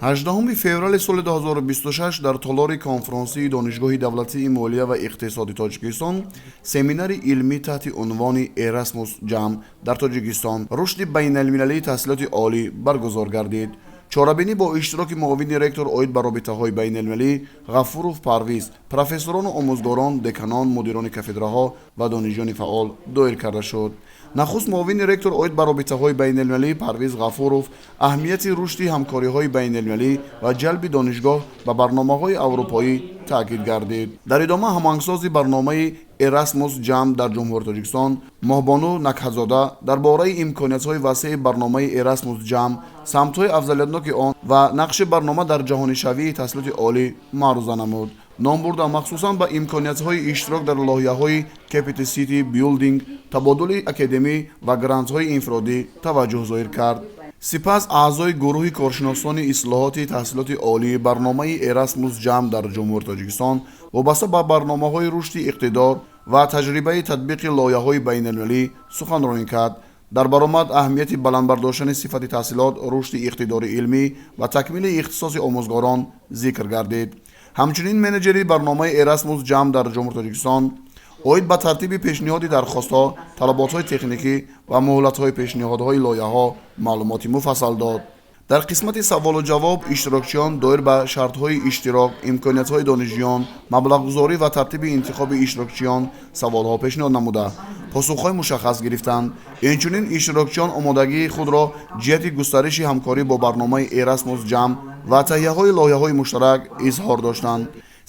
18 феврали соли 2026 дар толори конфронсии Донишгоҳи давлатии молия ва иқтисоди Тоҷикистон семинари илмӣ таҳти унвони «Эрасмус Ҷамъ дар Тоҷикистон: рушди байналмилалии таҳсилоти олӣ» баргузор гардид. Чорабинӣ бо иштироки муовини ректор оид ба робитаҳои байналмилалӣ Ғафуров Парвиз, профессорону омӯзгорон, деканон, мудирони кафедраҳо ва донишҷӯёни фаъол доир карда шуд. Нахуст муовини ректор оид ба робитаҳои байналмилалӣ Парвиз Ғафуров аҳамияти рушди ҳамкориҳои байналмилалӣ ва ҷалби донишгоҳ ба барномаҳои аврупоӣ таъкид гардид. Дар идома ҳамоҳангсози барномаи Эрасмус Ҷамъ дар Ҷумҳурии Тоҷикистон Моҳбону Накҳатзода дар бораи имкониятҳои васеи барномаи Эрасмус Ҷамъ, самтҳои афзалиятноки он ва нақши барнома дар ҷаҳонишавии таҳсилоти олӣ маъруза намуд. Номбурда махсусан ба имкониятҳои иштирок дар лоиҳаҳои Capacity Building, табодули академӣ ва грантҳои инфиродӣ таваҷҷӯҳ зоҳир кард. Сипас аъзои гурӯҳи коршиносони ислоҳоти таҳсилоти олии барномаи Эрасмус Ҷамъ дар Ҷумҳурии Тоҷикистон вобаста ба барномаҳои рушди иқтидор ва таҷрибаи татбиқи лоиҳаҳои байналмилалӣ суханронӣ кард. Дар баромад аҳамияти баланд бардоштани сифати таҳсилот, рушди иқтидори илмӣ ва такмили ихтисоси омӯзгорон зикр гардид. Ҳамчунин менеҷери барномаи Эрасмус Ҷамъ дар Ҷумҳурии Тоҷикистон оид ба тартиби пешниҳоди дархостҳо, талаботҳои техникӣ ва муҳлатҳои пешниҳодҳои лоиҳаҳо маълумоти муфассал дод. Дар қисмати саволу ҷавоб иштирокчиён доир ба шартҳои иштирок, имкониятҳои донишҷӯён, маблағгузорӣ ва тартиби интихоби иштирокчиён саволҳо пешниҳод намуда, посухҳои мушаххас гирифтанд. Инчунин иштирокчиён омодагии худро ҷиҳати густариши ҳамкорӣ бо барномаи Эрасмус Ҷамъ ва таҳияҳои лоиҳаҳои муштарак изҳор доштанд.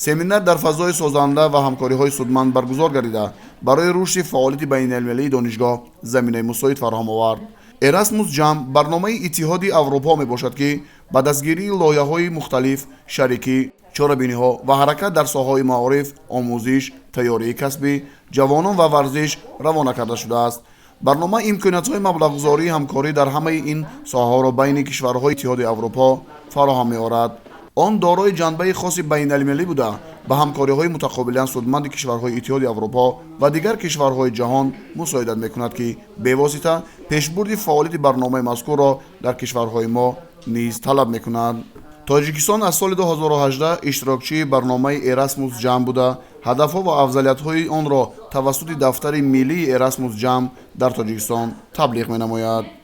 Семинар дар фазои созанда ва ҳамкориҳои судманд баргузор гардида, барои рушди фаъолияти байналмилалии донишгоҳ заминаи мусоид фароҳам овард. Эрасмус Ҷамъ барномаи Иттиҳоди Аврупо мебошад, ки ба дастгирии лоиҳаҳои мухталиф, шарикӣ, чорабиниҳо ва ҳаракат дар соҳаҳои маориф, омӯзиш, тайёрии касбӣ, ҷавонон ва варзиш равона карда шудааст. Барнома имкониятҳои маблағгузории ҳамкорӣ дар ҳамаи ин соҳаҳоро байни кишварҳои Иттиҳоди Аврупо фароҳам меорад. Он дорои ҷанбаи хоси байналмилалӣ буда, ба ҳамкориҳои мутақобилан судманди кишварҳои Иттиҳоди Аврупо ва дигар кишварҳои ҷаҳон мусоидат мекунад, ки бевосита пешбурди фаъолияти барномаи мазкурро дар кишварҳои мо низ талаб мекунад. Тоҷикистон аз соли 2018 иштирокчии барномаи Эрасмус Ҷамъ буда, ҳадафҳо ва афзалиятҳои онро тавассути дафтари миллии Эрасмус Ҷамъ дар Тоҷикистон таблиғ менамояд.